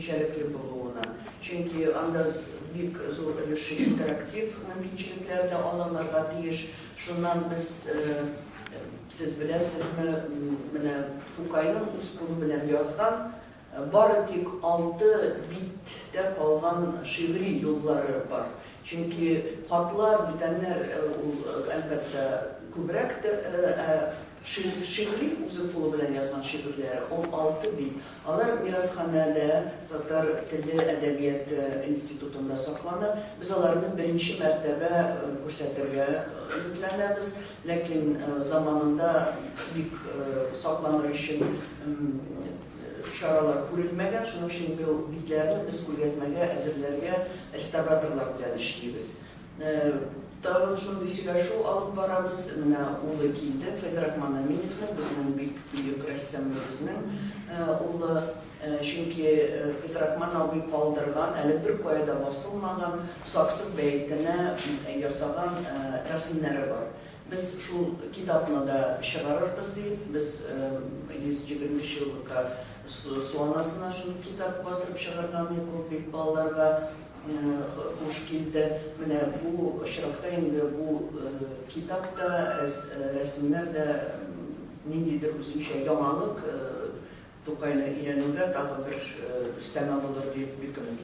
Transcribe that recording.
Үзенчәлекле булуына, чөнки анда бик зур өлеше интерактив мөмкинчелекләр дә алынырга тиеш. Шуннан без, сез беләсезме, менә Тукайның үз кулы белән язган, бары тик алты биттә калган шигъри юллары бар. Чөнки хатлар, бүтәннәр ул, әлбәттә, күбрәктер, ә Шигъри, үзе кулы белән язган шигырьләре, ул алты бит. Алар мирасханәдә, татар теле, әдәбияты институтында саклана. Без аларны беренче мәртәбә күрсәтергә өметләнәбез. Ләкин заманында бик сакланыр өчен чаралар күрелмәгән. Шуның өчен бу битләрне без күргәзмәгә әзерләргә реставраторлар белән эшлибез. Тагын шундый сөйләшү алып барабыз. Менә улы килде, Фәйзрахман Әминевнең, безнең бик бөек рәссамыбызның улы. Чөнки Фәйзрахман абый калдырган, әле беркая да басылмаган Саксык бәетенә ясаган рәсемнәре бар. Без шул китапны да чыгарырбыз дип, без 125 еллыкка Су анасына шул китап бастырып чыгарган идек, ул бик балаларга хуш килде. Менә бу очракта инде бу китап та, рәсемнәр дә ниндидер үзенчә яңалык, Тукайны өйрәнүгә тагы бер өстәмә булыр дип бик өметләнәм.